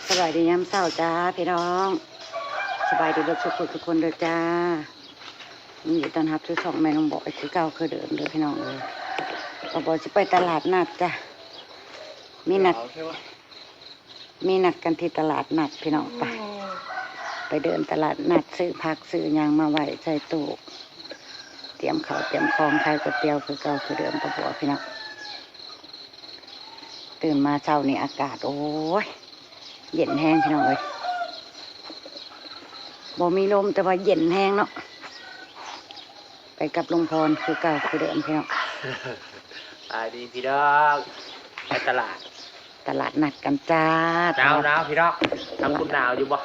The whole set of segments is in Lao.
ສະບາຍດີຍາມເຊົ້າຈ້າພີ່ນ້ອງ ສະບາຍດີເບິດສູ່ຜູ້ທຸກຄົນເດີຈ້າ. ຍິນດີຕ້ອນຮັບສູ່ຊ່ອງແມ່ນ້ອງບອຍຄືເກົ່າຄືເດີມເດີພີ່ນ້ອງເອີຍ. ບ່າວບອຍຊິໄປຕະຫຼາດນັດຈ້າ ມີນັດ ມີນັດກັນທີ່ຕະຫຼາດນັດພີ່ນ້ອງ. ໄປ ໄປເດີນຕະຫຼາດນັດ ຊື້ຜັກຊື້ຫຍັງມາໄວ້ໃສ່ຕູ້ ຕຽມເຂົ້າຕຽມຂອງ ຂາຍກ໋ວຍຕຽວຄືເກົ່າຄືເດີມ ບ່າວບອຍພີ່ນ້ອງ. ຕື່ນມາເຊົ້ານີ້ອາກາດ ໂອ້ຍ ເຢັນແຮງພີ່ນ້ອງເອີຍ ບໍ່ມີລົມ ແຕ່ວ່າເຢັນແຮງເນາະ. ໄປກັບລຸງພອນຄືເກົ່າຄືເດີມພີ່ນ້ອງ. ສະບາຍດີພີ່ນ້ອງ ໄປຕະຫຼາດ ຕະຫຼາດນັດກັນຈ້າ. ໜາວໆ ພີ່ນ້ອງ ທາງພຸ້ນໜາວຢູ່ບໍ່?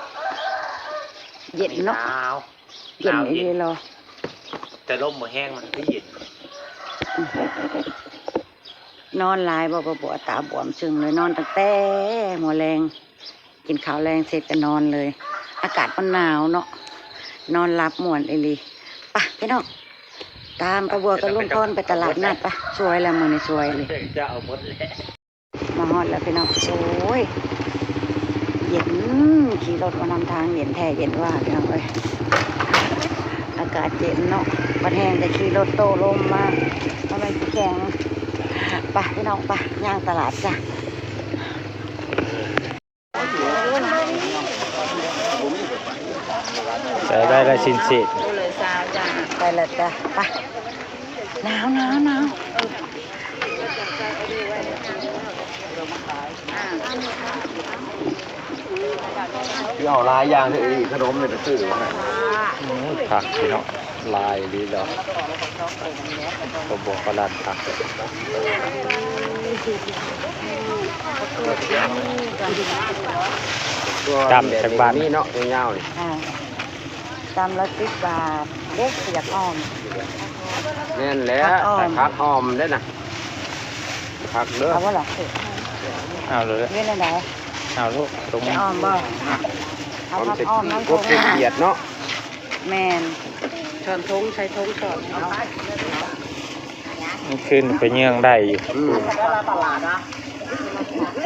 ເຢັນເນາະ ໜາວ ເຢັນ ໜາວ ອີ່ຫຼີເນາະ ແຕ່ລົມບໍ່ແຮງ ມັນຄືເຢັນ. ນອນຫຼາຍບໍ່ ບ່າວບອຍ? ຕາບວມຊຶ້ງເລີຍ ນອນຕັ້ງແຕ່ຫົວແລງ ກິນເຂົ້າແລງເສັດກໍນອນເລີຍ. ອາກາດມັນໜາວເນາະ ນອນຫຼັບມ່ວນອີ່ຫຼີ. ໄປພີ່ນ້ອງ ຕາມປ້າບົວກັບລຸງພອນໄປຕະຫຼາດນັດ. ໄປ ສວຍແລ້ວ ມື້ນີ້ສວຍເລີຍ ຈະເອົາໝົດແຫຼະ. ມາຮອດແລ້ວພີ່ນ້ອງ ໂອ້ຍ ເຢັນ ຂີ່ລົດມານຳທາງ ເຢັນແທ້ເຢັນວ່າພີ່ນ້ອງເອີຍ. ອາກາດເຢັນເນາະ ບັດແຮງແຕ່ຂີ່ລົດໂຕ້ລົມມາ ບໍ່ແມ່ນຊິແຂງ. ໄປພີ່ນ້ອງ ໄປຍ່າງຕະຫຼາດຈ້າ. ໄດ້ ໄດ້ ໄດ້ຊິ້ນຊີກ ໂລລະຊາວຈ້າ. ໄປແລ້ວຈ້າ ໄປ. ໜາວ ໜາວ ໜາວ. ຄືເອົາຫຼາຍຢ່າງເລີຍ ຂະໜົມນີ້ໄປຊື້. ອືມ ຜັກພີ່ນ້ອງ ຫຼາຍອີ່ຫຼີດອກ ກະບວກກະລານຜັກ. ຕຳຈັກບາດນີ້ເນາະ ຍາວໆ ນີ້ ອ່າ ຕຳລະສິບບາດເດ້. ຢາກອ້ອມ ແມ່ນແຫຼະ ຜັກອ້ອມ ຜັກອ້ອມເດ້ນະ ຜັກເດີ. ເອົາບໍ່ລະ? ເອົາເລີຍ ເຮັດແນວໃດ? ເອົາລູກ ຕົງ ຈະອ້ອມບໍ່? ເອົາຜັກອ້ອມນຳ ກົບເກຍດເນາະ. ແມ່ນ ຊ້ອນຖົງ ໃສ່ຖົງຊ້ອນເອົາ. ມື້ຄືນໄປເຍືອງໄດ້ຢູ່. ອືມ ຜັກ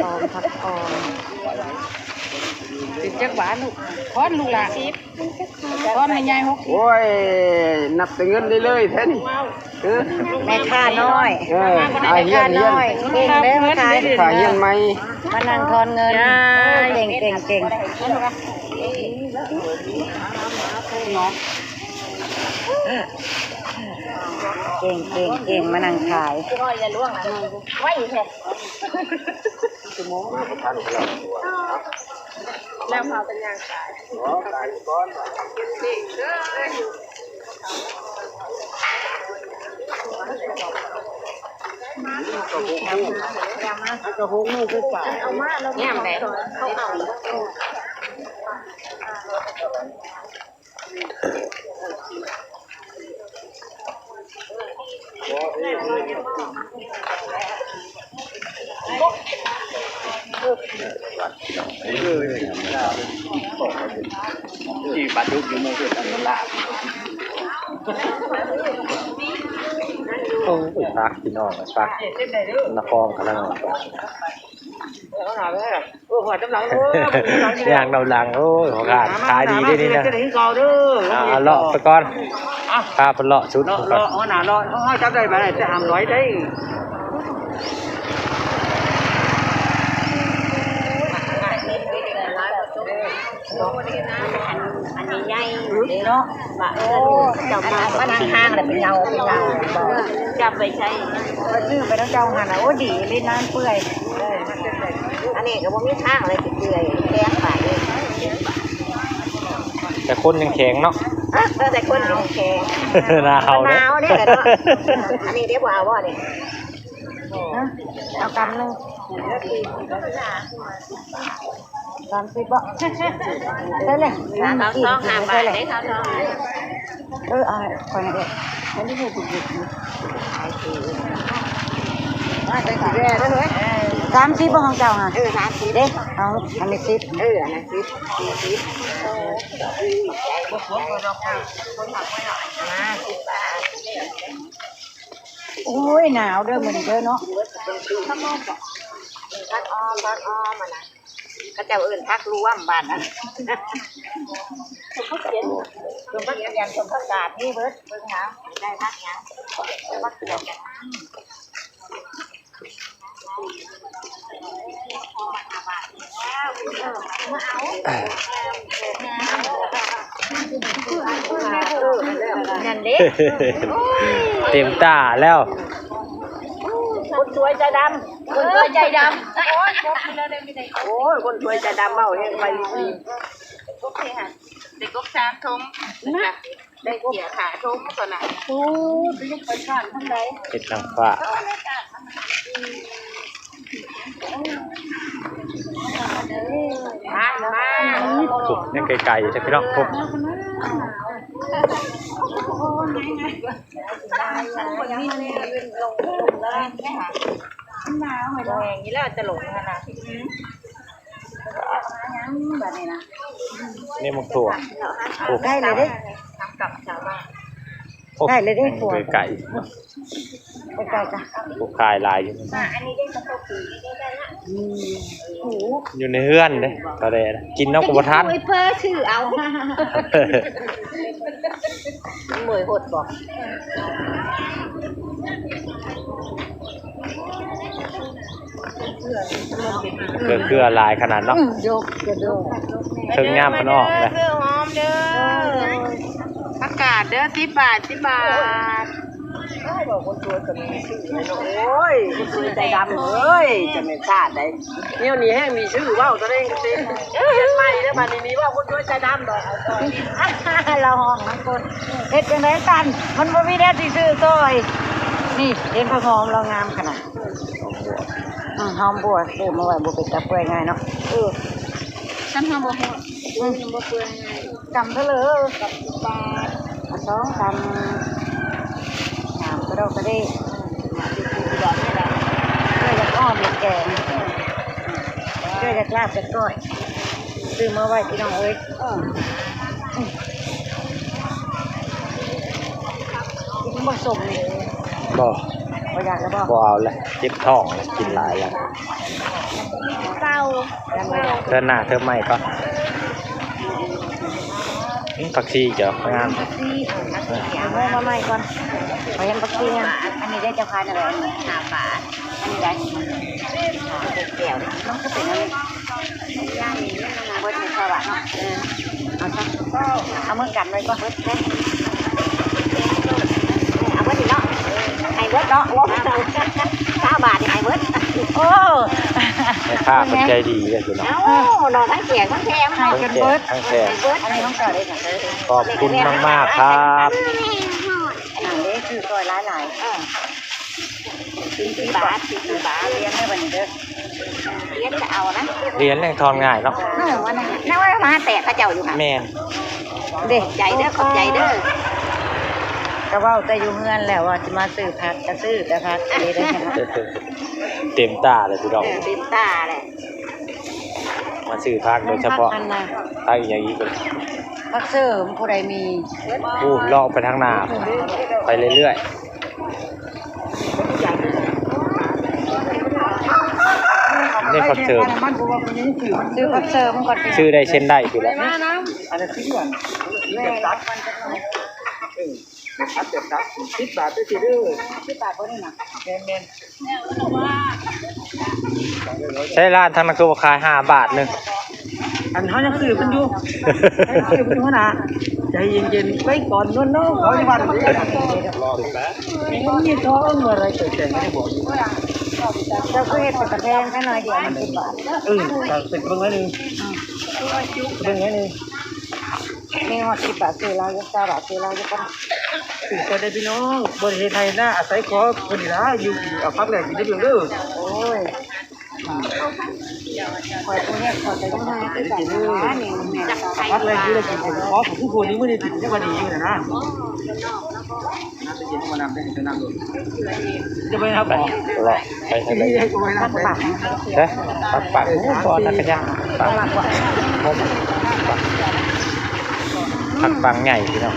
ອອມ ຜັກອອມ. ເປັນຈັກບາດລູກ? ທອນລູກຫຼ້າ ທອນໃຫ້ຍາຍຫົກສິບ. ໂອ້ຍ ນັບແຕ່ເງິນເລື້ອຍໆແທ້ນີ້. ເອີ ແມ່ຄ້ານ້ອຍ ເອີ ອາ ຮຽນ ຮຽນ ເກັ່ງເດ້ ມາຂາຍ ຂ້າຮຽນໃໝ່ ມານັ່ງທອນເງິນ. ເກັ່ງ ເກັ່ງ ເກັ່ງ. ເກັ່ງ ເກັ່ງ ເກັ່ງ ມານັ່ງຂາຍ. ແລ້ວພາກັນຍ່າງຂາຍ. ແງ່ມໃດ ເຂົາເອົາ. ໂອ້ຍ ຜັກພີ່ນ້ອງ ຜັກ ນະຄອນກຳລັງ ຍ່າງນຳຫຼັງ. ໂອ້ຍ ຂອງຂາຍ ຂາຍດີເດ້ນີ້ນະ. ອ່າ ເລາະໄປກ່ອນ ພາເພິ່ນເລາະຊຸດ ເລາະ ເລາະ ຫົວໜ້າເລາະ. ເຮົາ ເຮົາຈັບໄດ້ບາດນີ້ ແຕ່ຫ້າມຫຼອຍໄດ໋. ອັນໃຫຍ່ໆເດ້ເນາະ ວ່າ ເອີ ເຈົ້າມາ ມານັ່ງທາງແລ້ວເປັນເງົາ ເປັນເງົາ ຈັບໄປໃຊ້ ຂ້ອຍຊື້ໄປນຳເຈົ້າຫັ້ນນະ. ໂອ້ ດີອີ່ຫຼີ ນານເປື່ອຍ. ເອີ ອັນນີ້ກໍບໍ່ມີທາງເລີຍ ຊິເປື່ອຍ ແຂງປານນີ້. ແຕ່ຄົນຍັງແຂງເນາະ. ເອີ ແຕ່ຄົນຍັງແຂງ ໜາວເດ້ ໜາວເດ້ເນາະ. ອັນນີ້ເດ້ ບໍ່ເອົາບໍ່ນີ້? ເອົາກຳໜຶ່ງ ສາມສິບບໍ່? ໄດ້ເລີຍ ສາມສິບ ສອງຫ້າບາດເດ້ ເອົາ ເອີ ເອົາໃຫ້ຂ້ອຍແດ່. ອັນນີ້ຖືກຢູ່ ສາມສິບບໍ່ຂອງເຈົ້າຫະ? ເອີ ສາມສິບເດ້. ເອົາ ອັນນີ້ສິບ ເອີ ອັນນັ້ນສິບ ສີ່ສິບ. ໂອ້ຍ ໜາວເດີມື້ນີ້ເດີເນາະ. ຜັກອອມ ຜັກອອມ ອັນນັ້ນ ເຂົາເຈົ້າເອີ້ນຜັກລວມບ້ານນັ້ນ ສົມຜັກຂຽນ ສົມຜັກຂຽນ ສົມຜັກກາດ ມີເບິດ ເບິ່ງຫາ ໄດ້ຜັກຫຍັງ ແຕ່ວ່າຂຽນ ນັ້ນເດ້ ເຕັມຕາແລ້ວ ຄົນສວຍໃຈດຳ ຄົນສວຍໃຈດຳ ໂອ້ຍ ຄົນສວຍໃຈດຳ ໂອ້ຍ ຄົນສວຍໃຈດຳ ເວົ້າແຮງໄປ ໄດ້ກົບສາມຖົງ ໄດ້ເສຍຄ່າຖົງຕົວນັ້ນ ໂອ້ຍ ໄປເຮັດໄປສ້າງທາງໃດ ເຮັດນາງຟ້າ ມາ ມາ ໂອ້ ຍັງໄກໆຢູ່ເດີພີ່ນ້ອງ ໂອ້ ມັນໜາວ ບໍ່ແຮງນີ້ແຫຼະ ຈະຫຼົງຫັ້ນນະ. ຫຍັງບາດນີ້ນະ ນີ້ໝາກຖົ່ວ ໄດ້ແລ້ວເດ້ ໂອ້ ໄດ້ແລ້ວເດ້ ໄກໆ ໄກໆ ກະ ໂອ້ ຂາຍຫຼາຍຢູ່ ອັນນີ້ເດ້ ມັນຕົກຢູ່ນີ້ໄດ້ລະ ອືມ ຢູ່ໃນເຮືອນເດ້ ກໍໄດ້ ກິນເນາະ ກໍບໍ່ທັນ ໄອ້ເພີຊື້ເອົາ ເມື່ອຍຫົດບໍ່? ເຄືອ ເຄືອຫຼາຍຂະໜາດເນາະ ອືມ ຍົກກະໂດດ ເທິງງາມເພິ່ນອອກເດ້ ເຄືອຫອມເດີ ຜັກກາດເດີ ສິບບາດ ສິບບາດ ໂອ້ຍ ບອກຄົນສວຍກະມີຊື່ເນາະ ໂອ້ຍ ຄົນສວຍໃຈດຳເອີຍ ຈະແມ່ນຊາດໃດ ແນວນີ້ແຮງມີຊື່ ເວົ້າຕະເລງກະເຕັມ ເຮັດໃໝ່ເດີ ບາດນີ້ມີເວົ້າຄົນສວຍໃຈດຳດອກ ລາວຮ້ອງນຳຄົນ ເຮັດຈັ່ງໃດຊັ້ນ ມັນບໍ່ມີແນວຊິຊື້ຊ່ອຍ ນີ້ ເຫັນຜັກຫອມລາວງາມຂະໜາດ ຫອມບົວ ອືມ ຫອມບົວຊື້ມາໄວ້ບໍ່ເປັນຕາເປື່ອຍງ່າຍເນາະ ເອີ ຄັນເຮົາບໍ່ຮອດ ອືມ ມັນບໍ່ເປື່ອຍງ່າຍ ກຳເທົ່າເລີ ກຳສິບບາດ ເອົາສອງກຳ ງາມກະດອກກະເດ ເອື້ອຍຢາກອ້ອມຢາກແກງ ເອື້ອຍຢາກລາບຢາກກ້ອຍ ຊື້ມາໄວ້ພີ່ນ້ອງເອີຍ ເອີ ກິນບໍ່ສົ້ມນີ້ ບໍ່ ບໍ່ຢາກແລ້ວບໍ່? ບໍ່ເອົາແລ້ວ ເຈັບທ້ອງແລ້ວ ກິນຫຼາຍແລ້ວ ເປົ່າ ເທີໜ້າເທີໃໝ່ກ່ອນ ອືມ ຜັກຊີເຈົ້າງາມ ເອົາມາໃໝ່ກ່ອນ ຂ້ອຍເຫັນຜັກຊີງາມ ອັນນີ້ເດ້ເຈົ້າຂາຍເທົ່າໃດ ອັນນີ້ຫ້າບາດ ອັນນີ້ໄດ້ ແກ້ວ ມັນຄືເປັນອັນນີ້ ເບິດໃຫ້ເຂົາລະເນາະ ເອີ ເອົາຊະ ເອົາມືກັນໄວ້ກ່ອນ ເບິດເດ້ ເອົາເບິດນີ້ເນາະ ໃຫ້ເບິດເນາະ ໂອ້ ຊາວບາດນີ້ໃຫ້ເບິດ ໂອ້ ແມ່ຄ້າເພິ່ນໃຈດີເດ້ພີ່ນ້ອງ ເອົາເນາະ ທັງແຈກທັງແຖມ ໃຫ້ຈົນເບິດ ທັງແຈກທັງແຖມ ໃຫ້ເບິດ ອັນນີ້ຂອງເຈົ້າເດ້ ຂອບຄຸນມາກໆ ຄັບ ອັນນີ້ເດ້ ຊື້ຊ່ອຍຫຼາຍໆ ເອີ ສີ່ສິບບາດ ສີ່ສິບບາດ ລຽນເດີບັດນີ້ເດີ ລຽນກະເອົານະ ລຽນແຮງທອນງ່າຍເນາະ ເອີ ວ່ານັ້ນແຫຼະ ຍັງວ່າມາແຕກເຂົາເຈົ້າຢູ່ຫັ້ນ ແມ່ນ ເດ້ ຂອບໃຈເດີ ຂອບໃຈເດີ ກະເວົ້າແຕ່ຢູ່ເຮືອນແລ້ວວ່າຊິມາຊື້ຜັກ ກະຊື້ແຕ່ຜັກ ເຕັມຕາເລີຍພີ່ນ້ອງ ເອີ ເຕັມຕາແຫຼະ ມາຊື້ຜັກໂດຍສະເພາະ ຜັກອັນນະ ຜັກອີ່ຫຍັງອີກ ຜັກເສີມຜູ້ໃດມີ ໂອ້ ເລາະໄປທາງໜ້າ ໄປເລື້ອຍໆ ນີ້ຜັກເສີມ ຊື້ຜັກເສີມກ່ອນ ຊື້ໄດ້ເຊັ່ນໄດ້ພຸ້ນແຫຼະ ອັນນັ້ນຄືອັນ ອັນນີ້ແບບຕັດ ເອີ ແບບຕັດ ແບບຕັດ ສິບບາດເດີ ສິບບາດບໍ່ນີ້ນະ ແມ່ນໆ ໃຊ້ຮ້ານທາງນັ້ນຄືວ່າຂາຍຫ້າບາດໜຶ່ງ ອັນເຮົາຍັງຊື້ເພິ່ນຢູ່ ຍັງຊື້ເພິ່ນຢູ່ຫັ້ນນະ ໃຈເຢັນໆ ໄວ້ກ່ອນ ໂນ້ນໆ ເຂົາຊິວ່າ ມີທອງເມື່ອໃດເກີດແຕ່ງໃຫ້ບອກຢູ່ ເຈົ້າຄືເຮັດເປັນກະແພງແທ້ໜ້ອຍດຽວ ມັນສິບບາດ ເອີ ກະເປັນເບິ່ງໜ້ອຍໜຶ່ງ ເບິ່ງໜ້ອຍໜຶ່ງ ມີຮອດສິບບາດ ຊື້ລາວຢູ່ ຊາວບາດ ຊື້ລາວຢູ່ກ່ອນ ຖືກໃຈເດີພີ່ນ້ອງ ບໍ່ໄດ້ເຮັດໄຮ່ນາ ອາໄສຂໍເພິ່ນນີ້ລະ ຢູ່ກິນ ເອົາຜັກແລກກິນເດີພີ່ນ້ອງເດີ ໂອ້ຍ ຂ້ອຍຜູ້ເຮັດ ຂ້ອຍກະຍັງຫາຄືກັນນະ ນີ້ແມ່ນ ເອົາຜັກແລກກິນໄດ້ກິນ ຂໍຜູ້ຜູ້ນີ້ມື້ນີ້ກິນຍັງວ່າດີຢູ່ນະ ນ້ຳໄປກິນ ເອົານ້ຳໄປໃຫ້ເຈົ້ານ້ຳໂລດ ຈະໄປຫາໝໍ ເລາະໄປທາງໃດ ເອີ ປັກປັກ ເອີ ໂອ້ ບໍ່ ນັກກະຍາ ປັກ ປັກ ປັກ ປັກໃຫຍ່ພີ່ນ້ອງ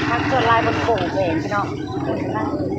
ຜັກສ່ວນຫຼາຍມັນໂປ່ງເອງພີ່ນ້ອງ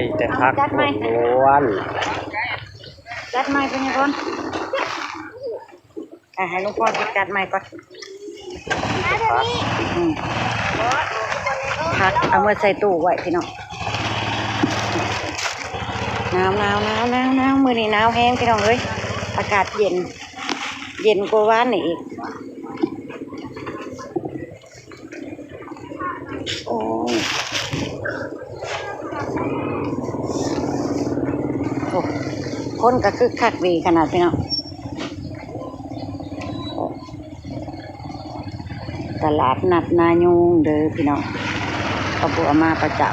ມີແຕ່ຜັກລ້ວນໆ. ຈັດໃໝ່ເພິ່ນນີ້ກ່ອນ ອ່ະ ໃຫ້ລຸງພອນຈັດໃໝ່ກ່ອນ. ອືມ ຜັກເອົາມາໃສ່ຕູ້ໄວ້ພີ່ນ້ອງ. ໜາວໆໆໆ ມື້ນີ້ໜາວແຮງພີ່ນ້ອງເອີຍ ອາກາດເຢັນ ເຢັນກວ່າວານນີ້ອີກ. ໂອ້ຍ ໂອ້ ຄົນກໍຄຶກຄັກດີຂະໜາດພີ່ນ້ອງ. ຕະຫຼາດນັດນາຍູງເດີພີ່ນ້ອງ ປ້າບົວມາປະຈຳ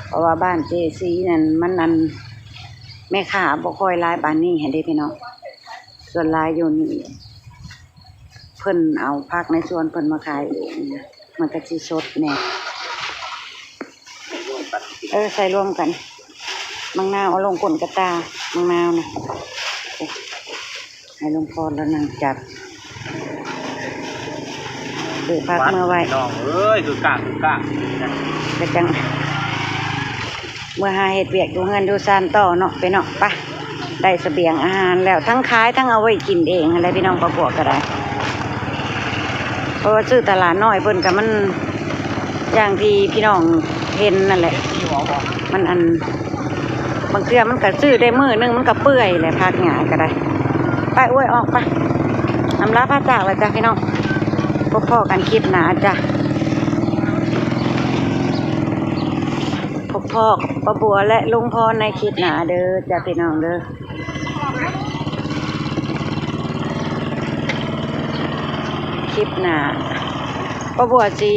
ເພາະວ່າບ້ານເຈສີນັ້ນມັນ ອັນ ແມ່ຄ້າບໍ່ຄ່ອຍຫຼາຍປານນີ້ຫັ້ນເດ້ພີ່ນ້ອງ. ສ່ວນຫຼາຍຢູ່ນີ້ ເພິ່ນເອົາຜັກໃນສວນເພິ່ນມາຂາຍເອງ ມັນກໍຊິສົດແດ່. ເອີ ໃສ່ລວມກັນ ໝາກນາວເອົາລົງກົ້ນກະຕ່າ ໝາກນາວນະ. ໃຫ້ຫຼວງພໍ່ລາວນັ່ງຈັບ ຊື້ຜັກເມືອໄວ້ ພີ່ນ້ອງເອີຍ ຄືກາກ ຄືກາກ ກະຈັ່ງ ເມືອຫາເຮັດວຽກຢູ່ເຮືອນຢູ່ຊານຕໍ່ເນາະ ໄປເນາະ ໄປ. ໄດ້ສະບຽງອາຫານແລ້ວ ທັງຂາຍທັງເອົາໄວ້ກິນເອງຫັ້ນແຫຼະພີ່ນ້ອງ ປ້າບົວກໍໄດ້ ເພາະວ່າຊື້ຕະຫຼາດນ້ອຍເພິ່ນກໍມັນ ຢ່າງທີ່ພີ່ນ້ອງເຫັນນັ້ນແຫຼະ ມັນ ອັນ ບາງເທື່ອມັນກໍຊື້ໄດ້ມື້ໜຶ່ງມັນກໍເປື່ອຍແຫຼະ ຜັກຫຍ້າກໍໄດ້. ໄປ ໂອ້ຍ ອອກໄປ ອຳລາພາຈາກແລ້ວຈ້ະພີ່ນ້ອງ ພົບພໍ້ກັນຄລິບໜ້າຈ້ະ. ພົບພໍ້ກັບປ້າບົວ ແລະ ລຸງພອນໃນຄລິບໜ້າເດີຈ້ະພີ່ນ້ອງເດີ. ຄລິບໜ້າ ປ້າບົວຊິ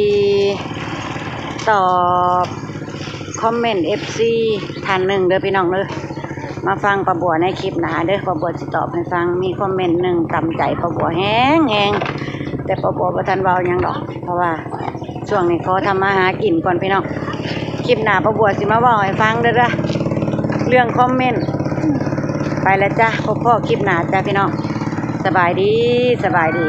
ຕອບຄອມເມັນເອັຟຊີທ່ານໜຶ່ງເດີພີ່ນ້ອງເດີ. ມາຟັງປ້າບົວໃນຄລິບໜ້າເດີ ປ້າບົວຊິຕອບໃຫ້ຟັງ. ມີຄອມເມັນໜຶ່ງຕຳໃຈປ້າບົວແຮງໆ ແຕ່ປ້າບົວບໍ່ທັນເວົ້າຫຍັງດອກ ເພາະວ່າ ຊ່ວງນີ້ຂໍທຳມາຫາກິນກ່ອນພີ່ນ້ອງ. ຄລິບໜ້າປ້າບົວຊິມາເວົ້າໃຫ້ຟັງເດີ ເລື່ອງຄອມເມັນ. ໄປແລ້ວຈ້ະ ພົບພໍ້ຄລິບໜ້າຈ້ະພີ່ນ້ອງ. ສະບາຍດີ ສະບາຍດີ.